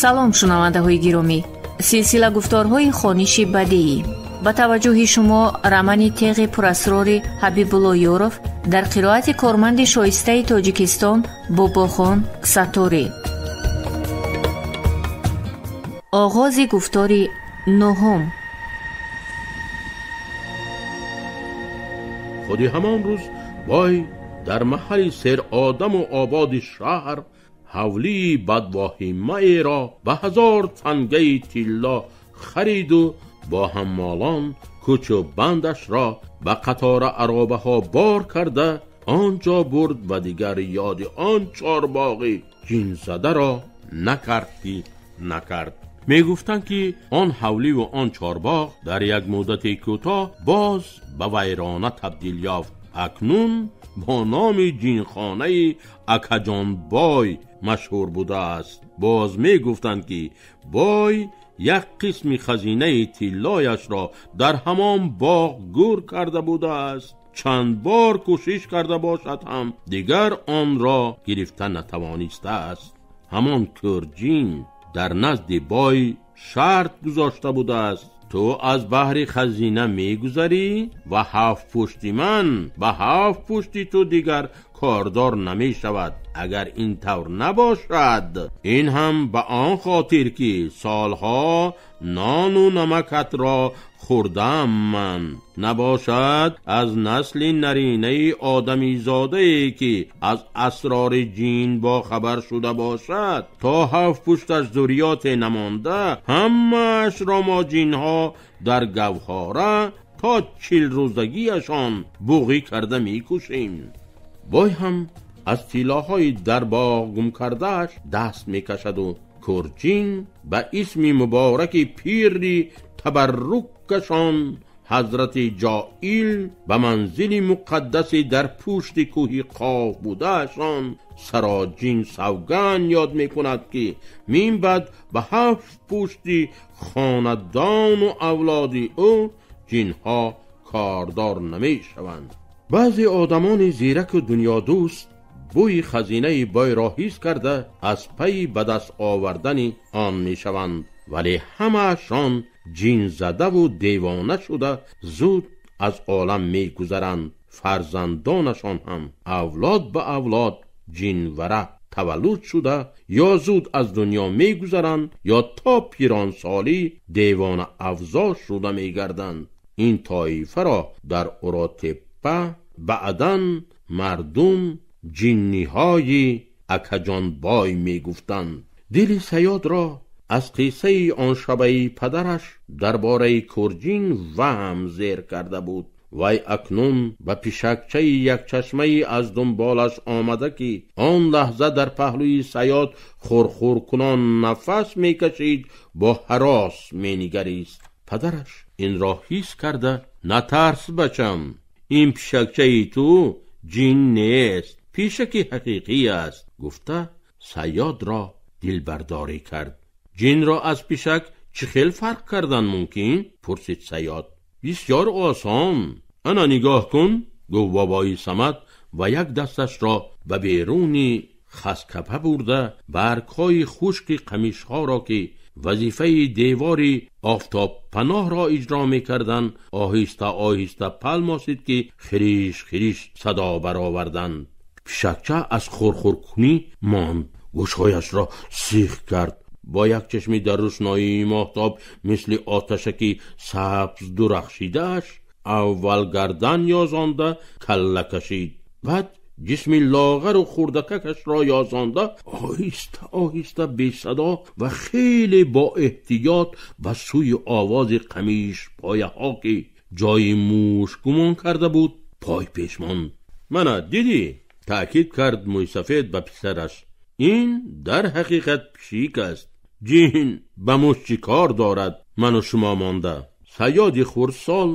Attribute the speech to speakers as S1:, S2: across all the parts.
S1: Салом, шунавандаҳои гиромӣ. Силсила гуфторҳои хониши бадеӣ. Ба таваҷҷӯҳи шумо романи теғи пурасрори Ҳабибулло Ёров дар қироати корманди шоистаи Тоҷикистон Бобохон Сатторӣ. Оғози гуфтори нуҳум.
S2: Худи ҳамон рӯз бой дар маҳалли серодаму ободи шаҳр ҳавлии бадвоҳимаеро ба 1000 тангаи тилло хариду бо ҳаммолон кӯчу бандашро ба қатора аробаҳо бор карда он ҷо бурд ва дигар ёди он чорбоғи ҷинзадаро накард ки накард. Мегуфтанд, ки он ҳавливу он чорбоғ дар як муддати кӯтоҳ боз ба вайрона табдил ёфт. Акнун бо номи ҷинхонаи Акаҷонбой машҳур будааст. Боз мегуфтанд, ки бой як қисми хазинаи тиллояшро дар ҳамон боғ гур карда будааст. Чанд бор кӯшиш карда бошад ҳам дигар онро гирифта натавонистааст. Ҳамон кӯрҷин дар назди бой шарт гузошта будааст: ту аз баҳри хазина мегузарӣ ва 7 пушти ман ба 7 пушти ту дигар кордор намешавад. Агар ин тавр набошад, ин ҳам ба он хотир ки солҳо нону намакатро хӯрдам ман, набошад аз насли наринаи одамизодае ки аз асрори ҷин бохабар шуда бошад, то 7 пушташ зурриёте намонда, ҳамаашро мо ҷинҳо дар гавҳора то 40 рӯзагиашон буғӣ карда мекушем. Бой ҳам аз тиллоҳои дар боғ гум кардааш даст мекашаду кӯрҷин ба исми мубораки пири табарруккашон ҳазрати Ҷоил ба манзили муқаддаси дар пушти кӯҳи Қоф будаашон сароҷин савганд ёд мекунад, ки минбаъд ба 7 пушти хонадону авлоди ӯ ҷинҳо кордор намешаванд. Баъзе одамони зираку дунёдӯст бӯи хазинаи бойро ҳис карда аз пайи ба даст овардани он мешаванд, вале ҳамаашон ҷинзадаву девона шуда зуд аз олам мегузаранд. Фарзандонашон ҳам авлод ба авлод ҷинвара таваллуд шуда ё зуд аз дунё мегузаранд ё то пиронсолӣ девона афзо шуда мегарданд. Ин тоифаро дар Уротеппа баъдан мардум ҷинниҳои Акаҷонбой мегуфтанд. Дили Саёдро аз қиссаи он шабаи падараш дар бораи кӯрҷин ваҳм зер карда буд. Вай акнун ба пишакчаи якчашмаи аз дунболаш омада, ки он лаҳза дар паҳлӯи Саёд хурхуркунон нафас мекашид, бо ҳарос менигарист. Падараш инро ҳис карда: натарс, бачам, ин пишакчаи ту ҷин нест, пишаки ҳақиқӣ аст, гуфта Саёдро дилбардорӣ кард. Ҷинро аз пишак чӣ хел фарқ кардан мумкин? пурсид Саёд. Бисёр осон. Ана нигоҳ кун, гуфт бобои Самад ва як дасташро ба беруни хаскапа бурда баргҳои хушки қамишҳоро, ки вазифаи девори офтобпаноҳро иҷро мекарданд, оҳиста оҳиста палмосид, ки хириш хириш садо бароварданд. Пишакча аз хурхуркунӣ монд, гӯшҳояшро сих кард. Бо як чашми дар рӯшноии моҳтоб мисли оташаки сабз дурахшидааш аввал гардан ёзонда калла кашид, баъд ҷисми лоғару хурдакакашро ёзонда оҳиста оҳиста бесадо ва хеле бо эҳтиёт ба сӯи овози қамиш пояҳо, ки ҷои муш гумон карда буд, пой пеш монд. Мана дидӣ, таъкид кард мӯйсафед ба писараш, ин дар ҳақиқат пишик аст. Ҷин ба муш чӣ кор дорад, ману шумо монда? Саёди хурдсол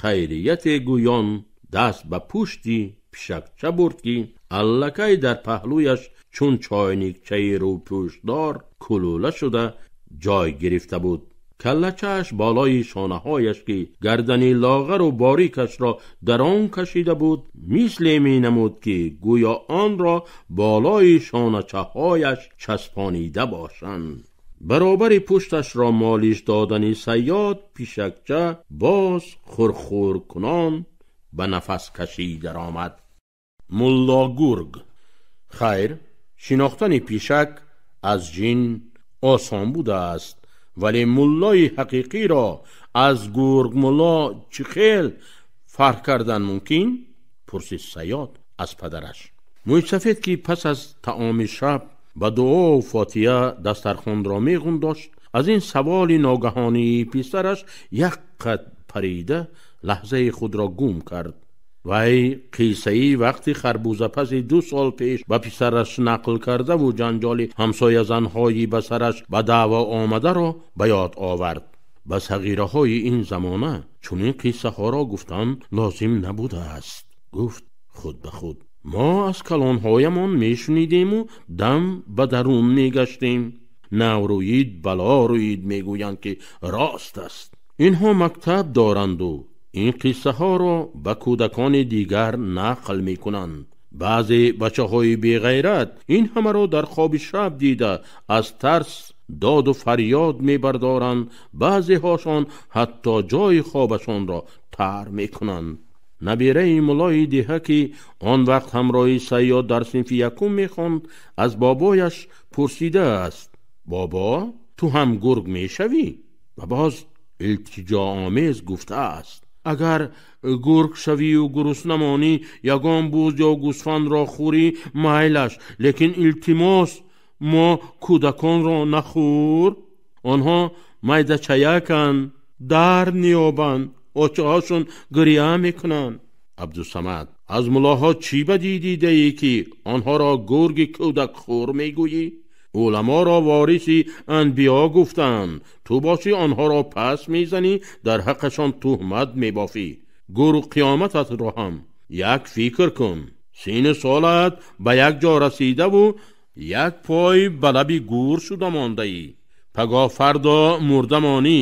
S2: хайрияте гӯён даст ба пушти пишакча бурд, ки аллакай дар паҳлӯяш чун чойникчаи рӯпӯшдор кулула шуда ҷой гирифта буд. Каллачааш болои шонаҳояш, ки гардани лоғару борикашро дар он кашида буд, мисле менамуд, ки гӯё онро болои шоначаҳояш часпонида бошанд. Баробари пушташро молиш додани Саёд, пишакча боз хурхуркунон ба нафаскашӣ даромад. Мулло Гург: хайр, шинохтани пишак аз ҷин осон будааст, вале муллои ҳақиқиро аз гург мулло чӣ хел фарқ кардан мумкин? Пурсид Саёд аз падараш. Мӯйсафед, ки пас аз таоми шаб ба дуо фотиҳа дастархонро меғундошт, аз ин саволи ногаҳонии писараш як қад парида лаҳзаи худро гум кард. Вай қиссаи вақти харбузапази 2 сол пеш ба писараш нақл кардаву ҷанҷоли ҳамсоязанҳои ба сараш ба даъво омадаро ба ёд овард. Ба сағираҳои ин замона чунин қиссаҳоро гуфтан лозим набудааст, гуфт худ ба худ. Мо аз калонҳоямон мешунидему дам ба дарун мегаштем. Наврӯид бало рӯид мегӯянд, ки рост аст. Инҳо мактаб доранду ин қиссаҳоро ба кӯдакони дигар нақл мекунанд. Баъзе бачаҳои беғайрат ин ҳамаро дар хоби шаб дида аз тарс доду фарёд мебардоранд, баъзеҳошон ҳатто ҷои хобашонро тар мекунанд. Набираи муллои деҳа, ки он вақт ҳамроҳи Саёд дар синфи якум мехонд, аз бобояш пурсидааст: бобо, ту ҳам гург мешавӣ? Ва боз илтиҷоомез гуфтааст: агар гург шавию гурусна монӣ, ягон буз ё гӯсфандро хӯрӣ, майлаш, лекин илтимос, мо кӯдаконро нахӯр. Онҳо майдачаяканд, дард меёбанд, очаҳошон гиря мекунанд. Абдусамад: аз муллоҳо чӣ бадӣ дидаӣ, ки онҳоро гурги кӯдакхӯр мегӯӣ? Уламоро вориси анбиё гуфтанд, ту бошӣ онҳоро пас мезанӣ, дар ҳаққашон туҳмат мебофӣ. Гург қиёмататро ҳам як фикр кун. Сину солат ба як ҷо расидаву як пой ба лаби гур шуда мондаӣ. Пагоҳ фардо мурда монӣ,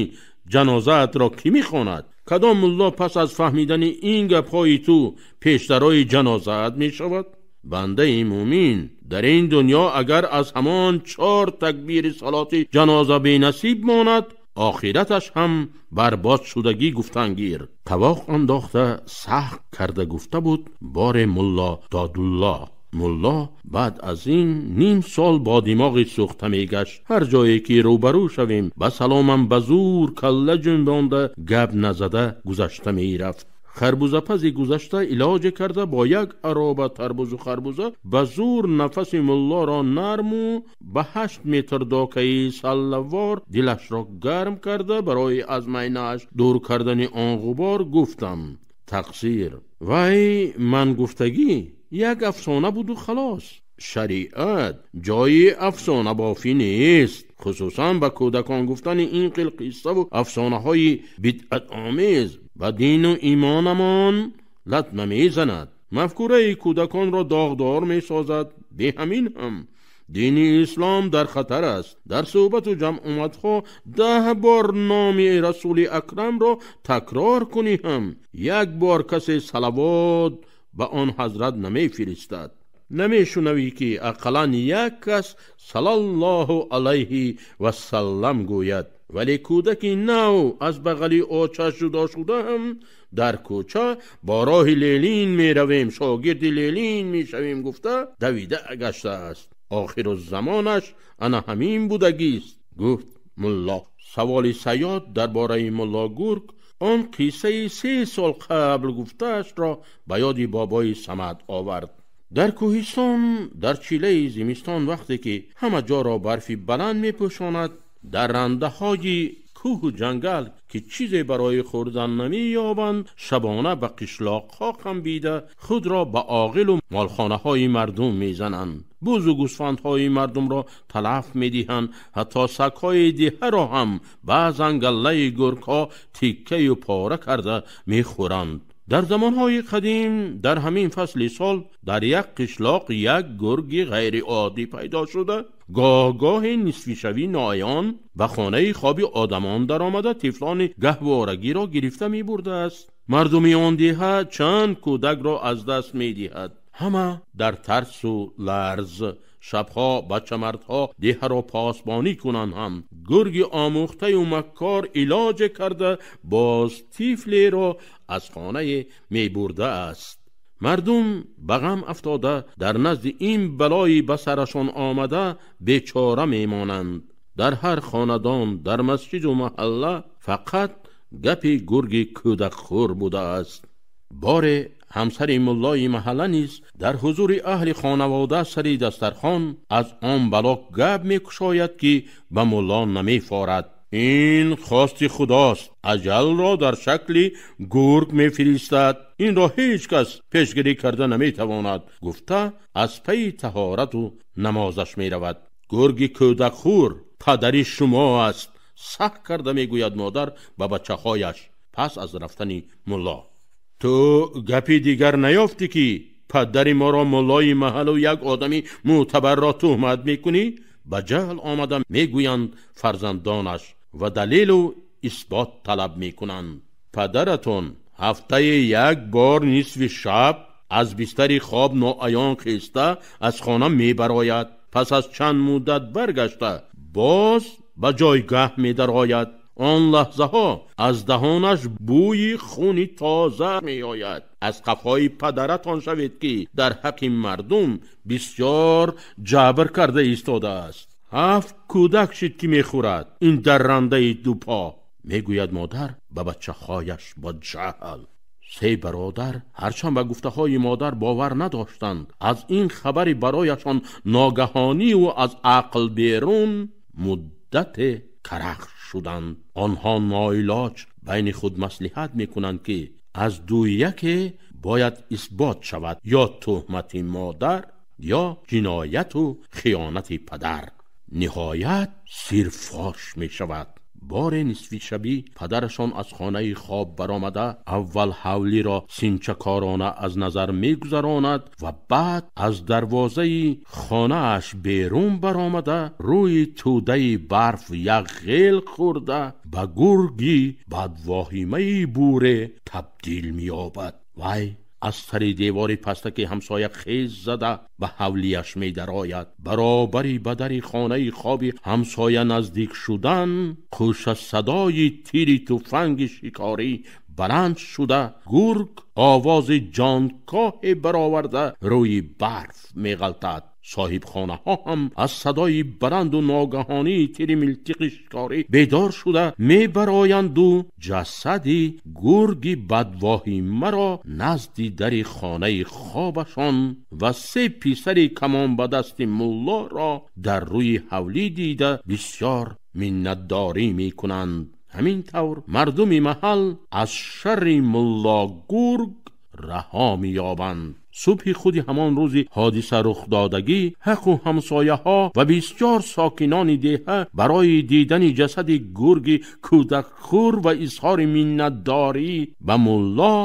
S2: ҷанозаатро кӣ мехонад? Кадом мулло пас аз фаҳмидани ин гапҳои ту пештарои ҷанозаат мешавад? Бандаи мӯмин дар ин дунё агар аз ҳамон 4 такбири салоти ҷаноза бенасиб монад, охираташ ҳам барбод шудагӣ гуфтангир. Тавоқ андохта сахт карда гуфта буд боре мулло Додулло. Мулло баъд аз ин ним сол бо димоғи сӯхта мегашт. Ҳар ҷое ки рӯбарӯ шавем, ба саломам ба зур калла ҷунбонда гап назада гузашта мерафт. Харбузапази гузашта илоҷе карда бо як ароба тарбузу харбуза ба зур нафаси муллоро нарму ба 8 метр докаи саллавор дилашро гарм карда барои аз майнааш дур кардани он ғубор гуфтам: тақсир, вай ман гуфтагӣ як афсона буду халос. Шариат ҷои афсонабофӣ нест, хусусан ба кӯдакон гуфтани ин қил қиссаву афсонаҳои бидъатомез ба дину имонамон латма мезанад, мафкураи кӯдаконро доғдор месозад. Бе ҳамин ҳам дини ислом дар хатар аст. Дар суҳбату ҷамъомадҳо 10 бор номи расули акрамро такрор кунӣ ҳам як бор касе салавот ба он ҳазрат намефиристад. Намешунавӣ ки ақаллан як кас салаллоҳу алайҳи васаллам гӯяд, вале кӯдаки нав аз бағали очаш ҷудо шуда ҳам дар кӯча бо роҳи Ленин меравем, шогирди Ленин мешавем гуфта давида гаштааст. Охиру замонаш ана ҳамин будагист, гуфт мулло. Саволи Саёд дар бораи мулло Гург он қиссаи 3 сол қабл гуфтаашро ба ёди бобои Самад овард. Дар кӯҳистон дар чилаи зимистон вақте ки ҳама ҷоро барфи баланд мепӯшонад, дар рандаҳои кӯҳу ҷангал ки чизе барои хӯрдан намеёбанд, шабона ба қишлоқҳо қамбида худро ба оғилу молхонаҳои мардум мезананд. Бузу гӯсфандҳои мардумро талаф медиҳанд, ҳатто сагҳои деҳаро ҳам баъзан галлаи гургҳо тиккаю пора карда мехӯранд. Дар замонҳои қадим дар ҳамин фасли сол дар як қишлоқ як гурги ғайриоддӣ пайдо шуда, гоҳ-гоҳи нисфишавӣ ноаён ба хонаи хоби одамон даромада тифлони гаҳворагиро гирифта мебурдааст. Мардуми он деҳа чанд кӯдакро аз даст медиҳад. Ҳама дар тарсу ларз Шабҳо бачамардҳо деҳаро посбонӣ кунанд ҳам гурги омӯхтаю маккор илоҷ карда боз тифлеро аз хонае мебурдааст. Мардум ба ғам афтода дар назди ин балои ба сарашон омада бечора мемонанд. Дар ҳар хонадон, дар масҷиду маҳалла фақат гапи гурги кӯдакхӯр будааст. Боре ҳамсари муллои маҳалла низ дар ҳузури аҳли хонавода сари дастархон аз он бало гап мекушояд, ки ба мулло намефорад. Ин хости худост, аҷалро дар шакли гург мефиристад, инро ҳеҷ кас пешгирӣ карда наметавонад, гуфта аз пайи таҳорату намозаш меравад. Гурги кӯдакхӯр падари шумо аст, сахт карда мегӯяд модар ба бачаҳояш пас аз рафтани мулло. Ту гапи дигар наёфтӣ, ки падари моро муллои маҳаллу як одами мӯътабарро туҳмат мекунӣ? Ба ҷаҳл омада мегӯянд фарзандонаш ва далелу исбот талаб мекунанд. Падаратон ҳафтае як бор нисфи шаб аз бистари хоб ноаён хеста аз хона мебарояд. Пас аз чанд муддат баргашта боз ба ҷойгаҳ медарояд. Он лаҳзаҳо аз даҳонаш бӯи хуни тоза меояд. Аз қафои падаратон шавед, ки дар ҳаққи мардум бисёр ҷабр карда истодааст. 7 кӯдак шид, ки мехӯрад ин даррандаи дупо, мегӯяд модар ба бачаҳояш бо ҷаҳл. Се бародар ҳарчанд ба гуфтаҳои модар бовар надоштанд, аз ин хабари барояшон ногаҳониву аз ақл берун муддате карах шуданд. Онҳо ноилоҷ байни худ маслиҳат мекунанд, ки аз ду яке бояд исбот шавад: ё туҳмати модар, ё ҷинояту хиёнати падар. Ниҳоят сир фош мешавад. Боре нисфи шабӣ падарашон аз хонаи хоб баромада аввал ҳавлиро синчакорона аз назар мегузаронад ва баъд аз дарвозаи хонааш берун баромада рӯи тӯдаи барф як ғел хӯрда ба гурги бадвоҳимаи буре табдил меёбад. Вай аз сари девори пастаки ҳамсоя хез зада ба ҳавлияш медарояд. Баробари ба дари хонаи хоби ҳамсоя наздик шудан, хушасадои тири туфанги шикорӣ баланд шуда, гург овози ҷонкоҳе бароварда рӯи барф меғалтад. Соҳибхонаҳо ҳам аз садои баланду ногаҳонии тири милтиқи шикорӣ бедор шуда мебароянду ҷасади гурги бадвоҳимаро назди дари хонаи хобашон ва се писари камон ба дасти муллоро дар рӯи ҳавлӣ дида бисёр миннатдорӣ мекунанд. Ҳамин тавр мардуми маҳал аз шарри мулло гург раҳо меёбанд. Субҳи худи ҳамон рӯзи ҳодиса рухдодагӣ ҳаққу ҳамсояҳо ва бисёр сокинони деҳа барои дидани ҷасади гурги кӯдакхӯр ва изҳори миннатдорӣ ба мулло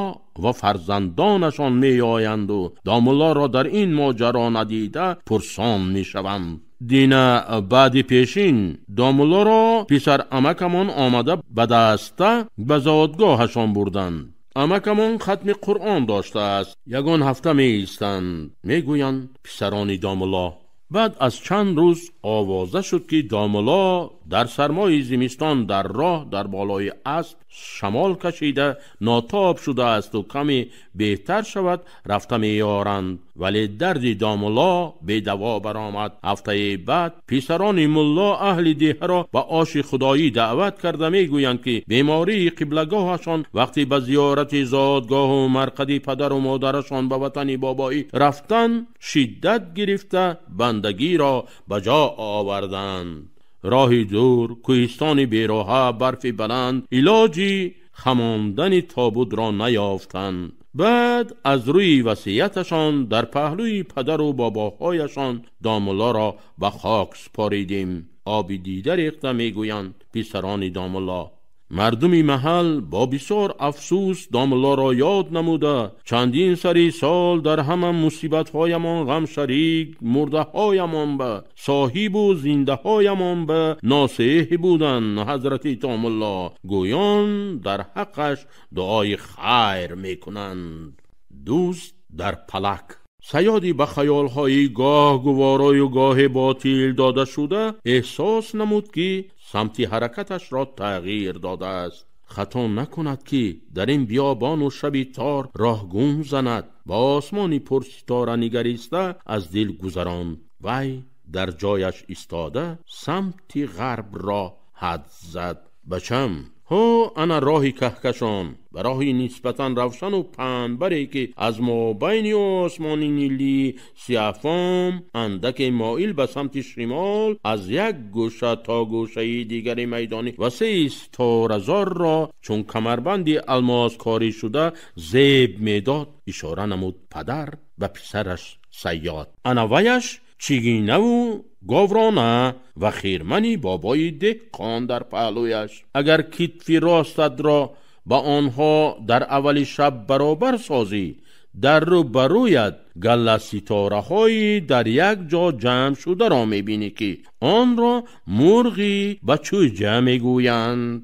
S2: ва фарзандонашон меоянду домуллоро дар ин моҷаро надида пурсон мешаванд. Дина баъди пешин домуллоро писарамакамон омада ба даста ба зодгоҳашон бурданд. Амакамон хатми Қуръон доштааст, ягон ҳафта меистанд, мегӯянд писарони домулло. Баъд аз чанд рӯз овоза шуд, ки домулло дар сармои зимистон дар роҳ дар болои асп шамол кашида нотоб шудаасту каме беҳтар шавад рафта меёранд. Вале дарди домулло бедаво баромад. Ҳафтаи баъд писарони мулло аҳли деҳаро ба оши худоӣ даъват карда мегӯянд, ки бемории қиблагоҳашон вақте ба зиёрати зодгоҳу марқади падару модарашон ба ватани бобоӣ рафтан шиддат гирифта бандагиро ба ҷо оварданд. Роҳи дур, кӯҳистони бероҳа, барфи баланд илоҷи хамондани тобудро наёфтанд. Баъд аз рӯи васияташон дар паҳлӯи падару бобоҳояшон домуллоро ба хок супоридем. Оби дида рехта мегӯянд писарони домулло. Мардуми маҳал бо бисёр афсӯс домуллоро ёд намуда чандин сари сол дар ҳама мусибатҳоямон ғамшарик, мурдаҳоямон ба соҳибу зиндаҳоямон ба носеҳ буданд ҳазрати домулло, гӯён дар ҳаққаш дуои хайр мекунанд. Дӯст дар палак. Саёди ба хаёлҳои гоҳ гуворою гоҳе ботил дода шуда эҳсос намуд, ки самти ҳаракаташро тағйир додааст. Хато накунад, ки дар ин биёбону шаби тор роҳ гум занад. Ба осмони пурситора нигариста аз дил гузаронд. Вай дар ҷояш истода самти ғарбро ҳад зад. Бачам, ҳо ана роҳи каҳкашон, ба роҳи нисбатан равшану паҳнбаре, ки аз мобайни осмони нилии сиёҳфом андаке моил ба самти шимол аз як гӯша то гӯшаи дигари майдони васеи ситоразорро чун камарбанди алмоскорӣ шуда зеб медод, ишора намуд падар ба писараш Саёд. Ана ваяш чигинаву говрона ва хирмани бобои деҳқон дар паҳлӯяш. Агар китфи ростатро ба онҳо дар аввали шаб баробар созӣ, дар рӯ ба рӯят галла ситораҳои дар як ҷо ҷамъ шударо мебинӣ, ки онро мурғи ба чӯҷа мегӯянд.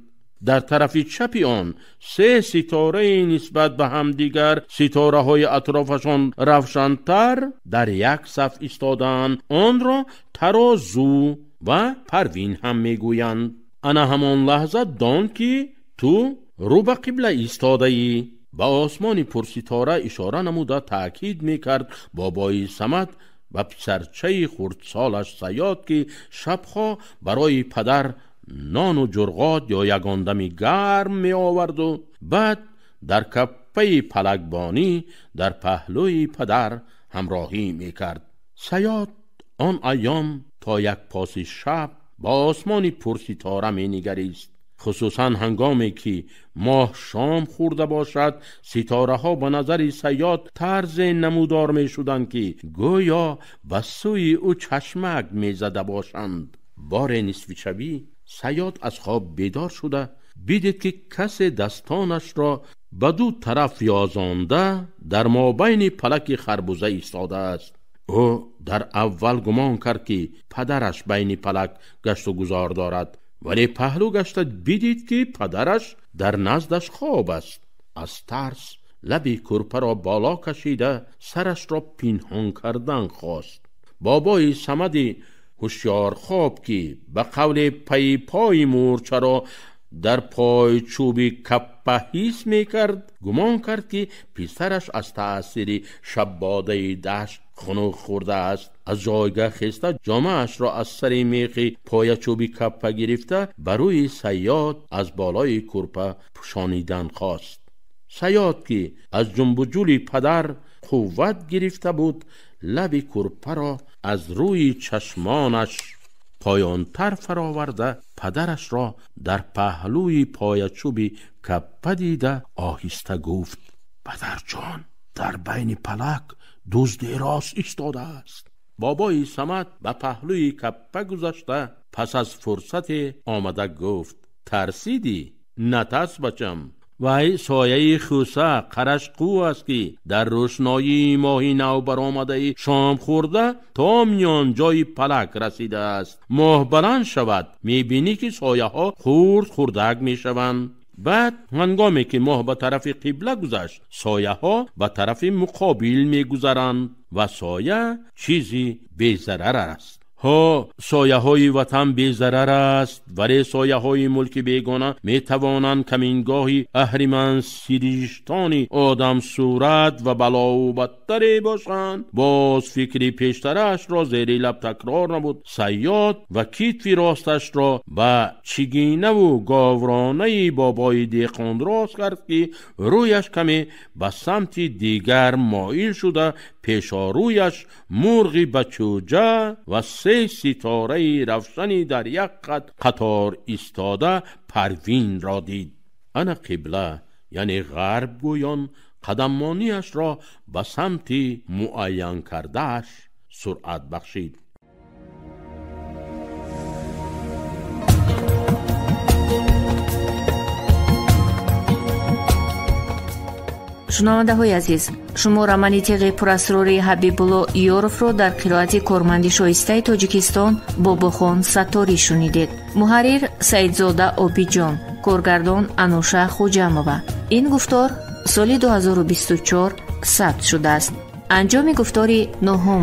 S2: Дар тарафи чапи он се ситораи нисбат ба ҳамдигар ситораҳои атрофашон равшантар дар як саф истодаанд. Онро тарозу ва парвин ҳам мегӯянд. Ана ҳамон лаҳза дон, ки ту рӯ ба қибла истодаӣ. Ба осмони пурситора ишора намуда таъкид мекард бобои Самад ба писарчаи хурдсолаш Саёд, ки шабҳо барои падар нону ҷурғот ё ягондами гарм меоварду баъд дар каппаи палакбонӣ дар паҳлӯи падар ҳамроҳӣ мекард. Саёд он айём то як поси шаб ба осмони пурситора менигарист. Хусусан ҳангоме ки моҳ шом хӯрда бошад, ситораҳо ба назари Саёд тарзе намудор мешуданд, ки гӯё ба сӯи ӯ чашмак мезада бошанд. Боре нисфи шабӣ Саёд аз хоб бедор шуда бидид, ки касе дастонашро ба ду тараф ёзонда дар мобайни палаки харбуза истодааст. Ӯ дар аввал гумон кард, ки падараш байни палак гашту гузор дорад, вале паҳлӯ гашта бидид, ки падараш дар наздаш хоб аст. Аз тарс лаби кӯрпаро боло кашида сарашро пинҳон кардан хост. Бобои Самади ҳушёрхоб, ки ба қавли пайи пои мӯрчаро дар пойчӯби каппа ҳис мекард, гумон кард, ки писараш аз таъсири шаббодаи дашт хунук хӯрдааст. Аз ҷойгаҳ хеста ҷомаашро аз сари мехи поячӯби каппа гирифта ба рӯи Саёд аз болои кӯрпа пӯшонидан хост. Саёд, ки аз ҷунбуҷули падар қувват гирифта буд, лаби кӯрпаро аз рӯи чашмонаш поёнтар фароварда падарашро дар паҳлӯи поячӯби каппа дида оҳиста гуфт: падарҷон, дар байни палак дузди рост истодааст. Бобои Самад ба паҳлӯи каппа гузашта пас аз фурсате омада гуфт: тарсидӣ? Натарс, бачам. Вай сояи хӯса қарашқӯ аст, ки дар рӯшноии моҳи нав баромадаи шом хӯрда то миён ҷои палак расидааст. Моҳ баланд шавад, мебинӣ, ки сояҳо хурд хурдак мешаванд. Баъд ҳангоме ки моҳ ба тарафи қибла гузашт, сояҳо ба тарафи муқобил мегузаранд ва соя чизи безарар аст. Ҳо, сояҳои ватан безарар аст, вале сояҳои мулки бегона метавонанд камингоҳи аҳриман сириштони одамсурат ва балову бадтаре бошанд. Боз фикри пештараашро зери лаб такрор намуд Саёд ва китфи росташро ба чигинаву говронаи бобои деҳқон рост кард, ки рӯяш каме ба самти дигар моил шуда пешорӯяш мурғи ба чӯҷа ва се ситораи равшани дар як қад қатор истода парвинро дид. Ана қибла, яъне ғарб гӯён қадаммониашро ба самти муайян кардааш суръат бахшид.
S1: Шунавандаҳои азиз, шумо романи теғи пурасрори Ҳабибулло Ёровро дар қироати корманди шоистаи Тоҷикистон Бобохон Сатторӣ шунидед. Муҳаррир Саидзода Обиҷон, коргардон Ануша Хуҷамова. Ин гуфтор соли 2024 сабт шудааст. Анҷоми гуфтори нуҳум.